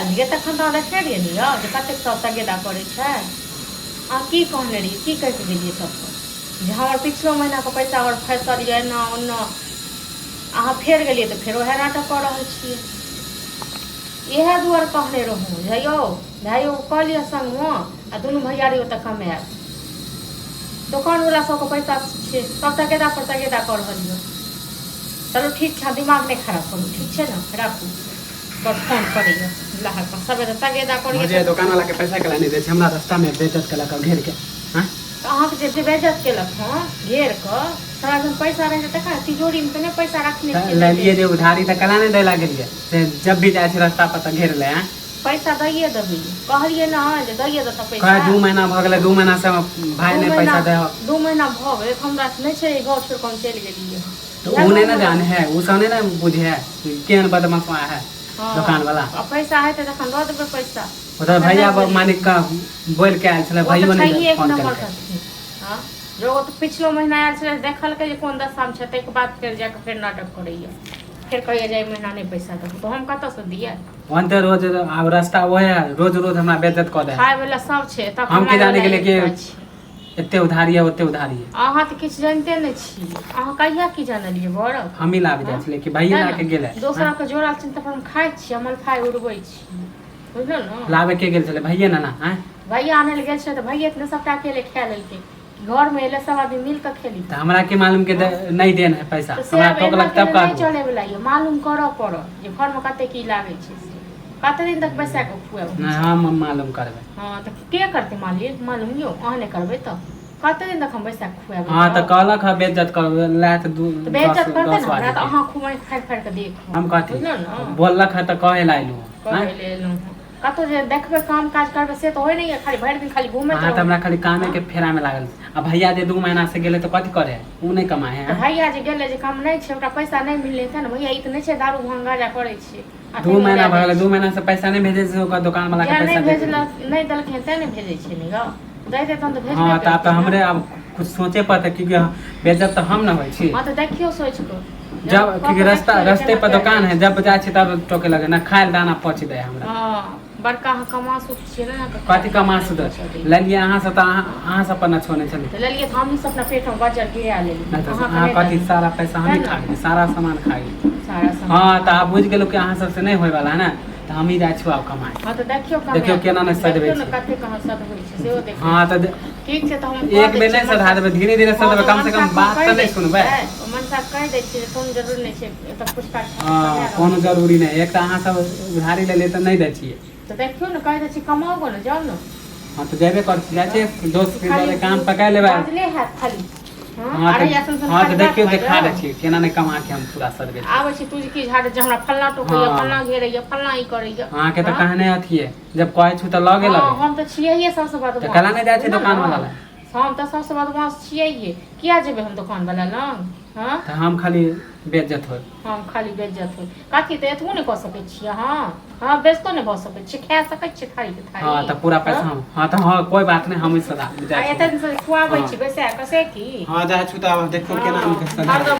आयल रहियै तखन तऽ अहाँ देखने रहियै ने यौ जे कतेक सब तगेदा करै छै। अहाँ की कहने रहियै, की कहि कऽ गेलियै सबके जे हमर पिछलो महीनाके पैसा हमर फँसल यऽ एना ओना। अहाँ फेर गेलियै तऽ फेर ओएह नाटक कऽ रहल छियै। इएह दुआरे कहने रहौँ जे यौ भाइयो कऽ लिअ संगमे आ दुनू भैयारी ओतऽ कमायब। दोकानवला सबके पैसा छै, सब तगेदा पर तगेदा कऽ रहल यऽ। चलू ठीक छै, अहाँ दिमाग नहि खराब करू, ठीक छै ने? राखू। बस फोन करैए लहक सबेरे तगेदा करैए। मुझे दोकान वाला के पैसा केला नहीं दै छै, हमरा रास्ता में बेइज्जत केलक घेर के। हाँ तऽ अहाँके जे जे बेइज्जत केलक हँ घेर कऽ, तोरा जहन पैसा रहै तखन तिजोरीमे तऽ नहि पैसा रखने तऽ छियै। लेलियै जे उधारी तऽ केला नहि दै ला गेलियै से जब भी जाइ छै रास्ता पर तऽ घेर ले। हैं पैसा दैए देबै कहलियै ने जे दैए देतऽ कहे पैसा। 2 महीना भऽ गेलै, 2 महीना से भाय दू नहि महीना पैसा दे। 2 महीना भऽ गेलै तऽ हमरा नहि छै गाँव छोड़ि कऽ हम चलि गेलियै। तऽ ओ नहि ने जाने है, ओ सब नहि ने बुझे है कि केहन बदमाशवा है दोकान वाला। आ पैसा हेतै तखन दऽ देबै पैसा। उधर एखन भैया नहि बोललियै। मालिक का बोल के आयल छलै ओ तऽ भैयो नहि छैहे एक फोन नम्बर केलकै। के। हँ जो ओ तऽ पिछलो महीना आयल छलै, देखलकै जे कोन दशामे छै, ताहिके बाद फेर जाकऽ फेर नाटक करैया, फेर कहैया जे एहि महीना नहि पैसा देबो तऽ हम कतऽसँ दियै? ओनते रोज आब रास्ता ओहे रोज रोज हमरा बेइज्जत कऽ दे। खाय वला सब छै तऽ हम की कमाय जाने वला गेलियै कि एकटा छै। एते उधारी है, ओते उधारी है। अहाँ तऽ किछु जानिते नहि छी। अहाँ कहिया की जानलियै बड़? हमही लाबि जाइ छलै कि भैये तैं लए के ने गेलै? दोसरा के जोड़ा छै तऽ हम खाइ छी, हम अल्फाइ उड़बै छी, बुझलहुँ ने? लाबे के गेल छलै? भैये ने ना? आँय भैया आनै लए गेल छै तऽ भैये तऽ ने सबटा अकेले खा लेलकै? घरमे एलै सब आदमी मिल कऽ खेली। तऽ हमरा की मालूम के नहि देन है पैसा। तऽ से हमरा आब एना टोकलक तब केने नहि कहबो। चलै वला यऽ, मालूम करऽ पड़त जे घरमे कते की लागै छै, से कते दिन तक बैसा कऽ खुआएब? नहि, हम मालूम करबै। हँ तऽ के करतै मालिक मालूम यौ? अहाँ नहि करबै तऽ कते दिन तक हम बैसा कऽ खुआएब? हँ तऽ कहलक हँ बेइज्जत करबै लए तऽ दू तऽ बेइज्जत दस करतै दस ने हमरा बाजे तऽ अहाँ खूब आँखि फाड़ि फाड़ि कऽ देखब। हम कथी बुझलहुँ ने? बोललक हँ तऽ कहे लए अयलहुँ हँ। कहै लए एलहुँ हँ। कतहु जे देखबै काम काज करबै से तऽ होइ नहि यऽ, खाली भरि दिन खाली घूमैत अहाँ तऽ रहू। हमरा खाली कामे के फेरा में लागल छी। आ भैया जे 2 महीना से गेलै तऽ कथी करे है? ओ नहि कमाए है? तऽ भैया जे गेलै जे काम नहि छै, ओकरा पैसा नहि मिललै तऽ ने भैया ई तऽ नहि छै दारू भांग गाँजा करै छै आ दू तैयो महीना दए भऽ दै गेलै, छै। 2 महीना से पैसा नहि भेजै छै, ओकर दोकान वाला के जे पैसा नहि दे देलियै। भेजलक, नहि देलखिन तेँ ने भेजै छै ने यौ, दैतै तहन तऽ भेजबे हँ तऽ आब करतै तऽ ने। हमरे आब कुछ सोचे पड़तै, क्यूंकि बेइज्जत तऽ हम ने होइ छी। हँ तऽ देखियौ सोचि कऽ जब कऽ क्यूंकि कऽ रास्ता देखियौ जे रास्ते केना पर कयल दोकान जाइ है, छै। जब जाइ छी तब टोके लगे ना, खाय लए दाना पच दे हमरा। हँ बड़का अहाँ कमा सुख छियै ने अहाँके कथी खाय कमा दाना सुध पचऽ दैए। लेलियै अहाँ सब तऽ अहाँ सब पर न छोड़ने छलियै। तऽ लेलियै तऽ हमही सब अपना पेटमे बजर गिरा लेलियै। नहि तऽ अहाँके अहाँ नहि कथी देलहुँ सारा पैसा तैँ हमही ने खा गेलियै, सारा सामान खा गेलियै। सारा सामान। हँ तऽ आब बुझि गेलहुँ कि अहाँ सबसँ नहि होयवला है ने, तऽ हमही जाइ छी आब कमाए। हँ तऽ देखियौ देखियौ कमाए केना नहि सधबै देखियौ ने छै। कतेक अहाँ सधबै छै सेहो देखै हँ छी। तऽ ठीक छै तऽ हम कऽ एक दै बेर छियै नहि सधा मनसा। देबै, धीरे धीरे हँ सधेबै, तऽ कम से कम मनसाके हम बात कहि तऽ दै नहि सुनबै। छियै, मनसाके कहि दै छियै जे कोनो जरूरी नहि छै एतऽ पुचका हँ कमाए रहल कोनो छै। जरूरी नहि, एक तऽ अहाँ सब उधारी लेलियै तऽ नहि दै छियै। तऽ देखियौ ने, कहि दै छियै, कमाउ ने, जाउ ने। हँ तऽ जेबे करै छी, जाइ तऽ छियै दोस्त के खाली जरे काम पकाए लेबै। बाजले हैत खाली। हँ हँ तऽ अरैया सन सन हँ तऽ खाली बात देखियौ देखा दै बाजब। छियै केना नहि कमा के हम पूरा सधबै छी। आबै छी तुझकी झाड़ जे हमरा फल्लाँ टोकैया, हँ फल्लाँ घेरैया, फल्लाँ ई करैया। अहाँके तऽ हँ कहने अथिये जब कहै छु तऽ लगे हँ लगे। हम तऽ छियैहे सबसँ तऽ कला बदमाश नहि जाइ छै बुझलहुँ दोकान ने? वाला लग? हम तऽ सबसँ बदमाश छियैहे, किया जेबै हम दोकान वाला लग? हँ तऽ हम खाली बेइज्जत होय। हम खाली बेइज्जत होइ कथी? तऽ एतबो नहि कऽ सकै छियै अहाँ? हँ बेचतो नहि भऽ सकै छियै, खा सकै छियै थारीके हँ थारी। तऽ पूरा पैसा हँ हम हँ तऽ हँ कोइ बात नहि, हम सदा आ जाइ एते छी। दिनसँ खुआबै हँ छी बैसा कऽ से की? हँ जाइ छु तऽ आब देखियौ केना हँ हम सधा हरदम दै।